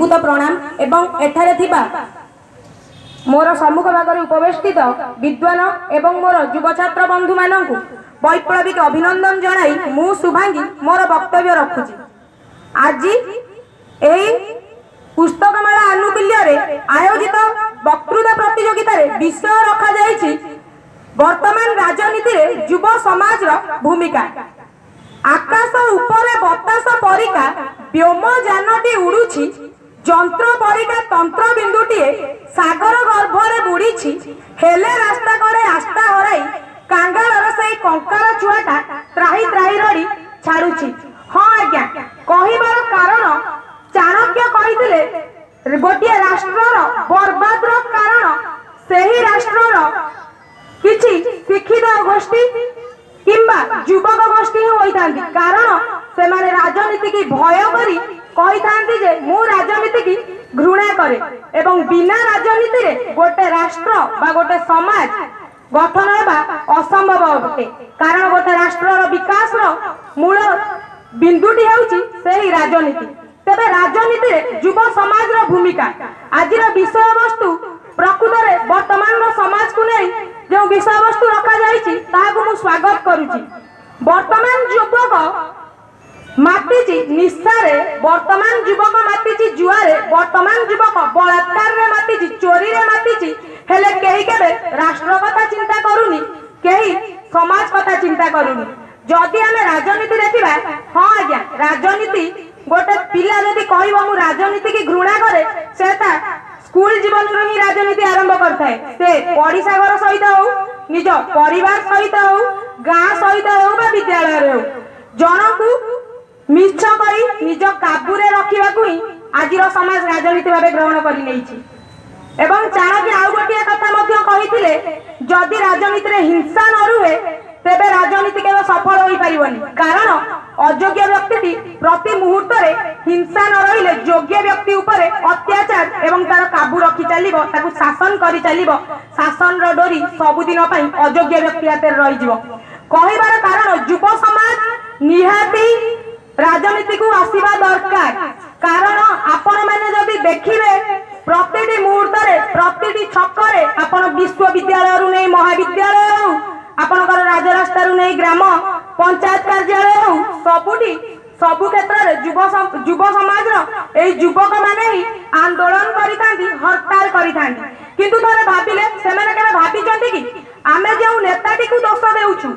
କୋଟିଭୂତ ପ୍ରଣାମ ଏବଂ ଏଠାରେ ଥିବା ମୋର ସମ୍ମୁଖ ଭାଗରେ ଉପବେଷ୍ଟିତ ବିଦ୍ୱାନ ଏବଂ ମୋର ଯୁବ ଛାତ୍ର ବନ୍ଧୁମାନଙ୍କୁ ବୈପ୍ଳବିକ ଅଭିନନ୍ଦନ ଜଣାଇ ମୁଁ ଶୁଭାଙ୍ଗୀ ମୋର ବକ୍ତବ୍ୟ ରଖୁଛି। ଆଜି ଏହି ପୁସ୍ତକମେଳା ଆନୁକୂଲ୍ୟରେ ଆୟୋଜିତ ବକ୍ତୃତା ପ୍ରତିଯୋଗିତାରେ ବିଷୟ ରଖାଯାଇଛି ବର୍ତ୍ତମାନ ରାଜନୀତିରେ ଯୁବ ସମାଜର ଭୂମିକା। ଆକାଶ ଉପରେ ବତାସ ପରିକା ବ୍ୟୋମ ଯାନଟି ଉଡୁଛି, ଯନ୍ତ୍ର ପରିକା ତନ୍ତ୍ର ବିନ୍ଦୁଟିଏ ସାଗର ଗର୍ଭରେ ବୁଡ଼ିଛି, ହେଲେ ରାସ୍ତା କଡ଼େ ଆସ୍ଥା ହରାଇ କାଙ୍ଗାଳର ସେଇ କଙ୍କାଳ ଛୁଆଟା ତ୍ରାହି ତ୍ରାହି ରଡ଼ି ଛାଡୁଛି। ହଁ ଆଜ୍ଞା, କହିବାର କାରଣ ଚାଣକ୍ୟ କହିଥିଲେ, ଗୋଟିଏ ରାଷ୍ଟ୍ରର ବର୍ବାଦର କାରଣ ସେହି ରାଷ୍ଟ୍ରର କିଛି ଶିକ୍ଷିତ ଗୋଷ୍ଠୀ କିମ୍ବା ଯୁବକ ଗୋଷ୍ଠୀ ହିଁ ହୋଇଥାନ୍ତି। କାରଣ ସେମାନେ ରାଜନୀତିକି ଭୟ କରି କହିଥାନ୍ତି ଯେ ମୁଁ ରାଜନୀତିକି ଘୃଣା କରେ ଏବଂ ବିନା ରାଜନୀତିରେ ଗୋଟେ ରାଷ୍ଟ୍ର ବା ଗୋଟେ ସମାଜ ଗଠନ ହେବା ଅସମ୍ଭବ ଅଟେ। କାରଣ ଗୋଟେ ରାଷ୍ଟ୍ରର ବିକାଶର ମୂଳ ବିନ୍ଦୁଟି ହେଉଛି ସେହି ରାଜନୀତି। ତେବେ ରାଜନୀତିରେ ଯୁବ ସମାଜର ଭୂମିକା, ଆଜିର ବିଷୟବସ୍ତୁ ପ୍ରକୃତରେ ବର୍ତ୍ତମାନର ସମାଜକୁ ନେଇ ଯେଉଁ ବିଷୟବସ୍ତୁ ରଖାଯାଇଛି, ତାହାକୁ ମୁଁ ସ୍ୱାଗତ କରୁଛି। ବର୍ତ୍ତମାନ ଯୁବକ ମାତିଛି ନିଶାରେ, ବର୍ତ୍ତମାନ ଯୁବକ ମାତିଛି ଜୁଆରେ, ବର୍ତ୍ତମାନ ଯୁବକ ବଳାତ୍କାରରେ ମାତିଛି, ଚୋରିରେ ମାତିଛି। ହେଲେ କେହି କେବେ ରାଷ୍ଟ୍ର କଥା ଚିନ୍ତା କରୁନି, କେହି ସମାଜ କଥା ଚିନ୍ତା କରୁନି। ଯଦି ଆମେ ରାଜନୀତି ଦେଖିବା, ହଁ ଆଜ୍ଞା, ରାଜନୀତି ଗୋଟେ ପିଲା ଯଦି କହିବ ମୁଁ ରାଜନୀତିକି ଘୃଣା କରେ, ସେ ତା ସ୍କୁଲ ଜୀବନରୁ ହିଁ ରାଜନୀତି ଆରମ୍ଭ କରିଥାଏ। ସେ ପଡ଼ିଶା ଘର ସହିତ ହଉ, ନିଜ ପରିବାର ସହିତ ହଉ, ଗାଁ ସହିତ ହଉ ବା ବିଦ୍ୟାଳୟରେ ହଉ, ଜଣକୁ ମିଛ କରି ନିଜ କାବୁରେ ରଖିବାକୁ ହିଁ ଆଜିର ସମାଜ ରାଜନୀତି ଭାବେ ଗ୍ରହଣ କରି ନେଇଛି। ଏବଂ ଚାଣକ୍ୟ ଆଉ ଗୋଟିଏ କଥା ମଧ୍ୟ କହିଥିଲେ, ଯଦି ରାଜନୀତିରେ ହିଂସା ନ ରୁହେ ତେବେ ରାଜନୀତି କେବେ ସଫଳ ହୋଇପାରିବନି। କାରଣ ଅଯୋଗ୍ୟ ବ୍ୟକ୍ତିଟି ପ୍ରତି ମୁହୂର୍ତ୍ତରେ ହିଂସା ନ ରହିଲେ ଯୋଗ୍ୟ ବ୍ୟକ୍ତି ଉପରେ ଅତ୍ୟାଚାର ଏବଂ ତାର କାବୁ ରଖି ଚାଲିବ, ତାକୁ ଶାସନ କରି ଚାଲିବ। ଶାସନର ଡୋରି ସବୁଦିନ ପାଇଁ ଅଯୋଗ୍ୟ ବ୍ୟକ୍ତି ହାତରେ ରହିଯିବ। କହିବାର କାରଣ ଯୁବ ସମାଜ ନିହାତି ରାଜନୀତିକୁ ଆସିବା ଦରକାର। କାରଣ ଆପଣମାନେ ଯଦି ଦେଖିବେ, ପ୍ରତିଟି ମୁହୂର୍ତ୍ତରେ, ପ୍ରତିଟି ଛକରେ, ଆପଣ ବିଶ୍ୱବିଦ୍ୟାଳୟରୁ ନେଇ ମହାବିଦ୍ୟାଳୟ ହଉ, ଆପଣଙ୍କର ରାଜରାସ୍ତାରୁ ନେଇ ଗ୍ରାମ ପଞ୍ଚାୟତ କାର୍ଯ୍ୟାଳୟ ହଉ, ସବୁଠି ସବୁ କ୍ଷେତ୍ରରେ ଯୁବ ସମାଜର ଏଇ ଯୁବକ ମାନେ ହିଁ ଆନ୍ଦୋଳନ କରିଥାନ୍ତି, ହରତାଳ କରିଥାନ୍ତି। କିନ୍ତୁ ଥରେ ଭାବିଲେ, ସେମାନେ କେବେ ଭାବିଛନ୍ତି କି ଆମେ ଯେଉଁ ନେତାଟିକୁ ଦୋଷ ଦେଉଛୁ,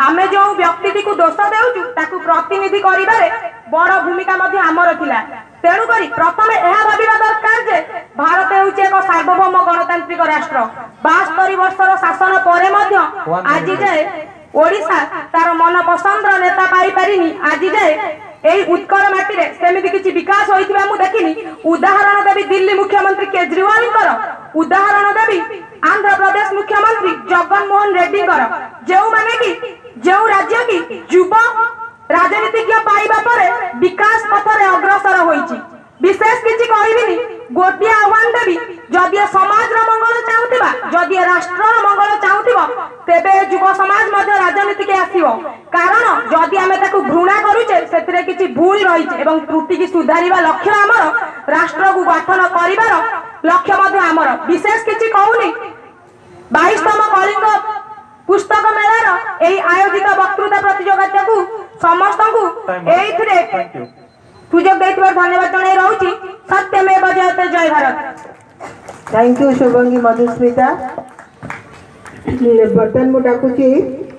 ଆମେ ଯେଉଁ ବ୍ୟକ୍ତିଟିକୁ ଦୋଷ ଦେଉଛୁ, ତାକୁ ପ୍ରତିନିଧି କରିବାରେ ବଡ ଭୂମିକା ମଧ୍ୟ ଆମର ଥିଲା? ତେଣୁକରି ପ୍ରଥମେ ଏହା ଭାବିବା ଦରକାର ଯେ ଭାରତ ହେଉଛି ଏକ ସାର୍ବଭୌମ ଗଣତାନ୍ତ୍ରିକ ରାଷ୍ଟ୍ର। 72 ବର୍ଷର ଶାସନ ପରେ ମଧ୍ୟ ଆଜି ଯାଏ ଓଡିଶା ତାର ମନ ପସନ୍ଦର ନେତା ପାଇପାରିନି। ଆଜି ଯାଏ ଏଇ ଉତ୍କଳ ମାଟିରେ ସେମିତି କିଛି ବିକାଶ ହୋଇଥିବା ମୁଁ ଦେଖିନି। ଉଦାହରଣ ଦେବି ଦିଲ୍ଲୀ ମୁଖ୍ୟମନ୍ତ୍ରୀ କେଜରିୱାଲଙ୍କର, ଉଦାହରଣ ଦେବି ଆନ୍ଧ୍ରପ୍ରଦେଶ ମୁଖ୍ୟମନ୍ତ୍ରୀ ଜଗନମୋହନ ରେଡ୍ଡିଙ୍କର, ଯେଉଁମାନେ କି ଯେଉଁ ରାଜ୍ୟ କି ଯୁବ ରାଜନୀତିଜ୍ଞ ପାଇବା ପରେ ବିକାଶ ପଥରେ ଅଗ୍ରସର ହୋଇଛି। ବିଶେଷ କିଛି କହିବିନି, ଗୋଟିଏ ଆହ୍ୱାନ ଦେବି। ଯଦି ଏ ସମାଜର ମଙ୍ଗଳ ଚାହୁଁଥିବା, ଯଦି ଏ ରାଷ୍ଟ୍ରର ମଙ୍ଗଳ ଚାହୁଁଥିବ, ତେବେ ଏ ଯୁବ ସମାଜ ମଧ୍ୟ ରାଜନୀତିକି ଆସିବ। କାରଣ ଯଦି ଆମେ ତାକୁ ଘୃଣା କରୁଛେ, ସେଥିରେ କିଛି ଭୁଲ ରହିଛି ଏବଂ ତ୍ରୁଟିକି ସୁଧାରିବା ଲକ୍ଷ୍ୟ ଆମର, ରାଷ୍ଟ୍ରକୁ ଗଠନ କରିବାର ଲକ୍ଷ୍ୟ ମଧ୍ୟ ଆମର। ବିଶେଷ କିଛି କହୁନି। 22ତମ କଳିଙ୍ଗ ପୁସ୍ତକ ମେଳାର ଏହି ଆୟୋଜିତ ବକ୍ତୃତା ପ୍ରତିଯୋଗିତାକୁ ସମସ୍ତଙ୍କୁ ଏଇଥିରେ Thank you. ସୁଯୋଗ ଦେଇଥିବାରୁ ଧନ୍ୟବାଦ ଜଣାଇ ରହୁଛି। ସତ୍ୟମେବ ଜୟତେ। ଜୟ Bharat. Thank you Shubhangi Madhusmita. ବର୍ତ୍ତମାନ ମୁଁ ଡାକୁଛି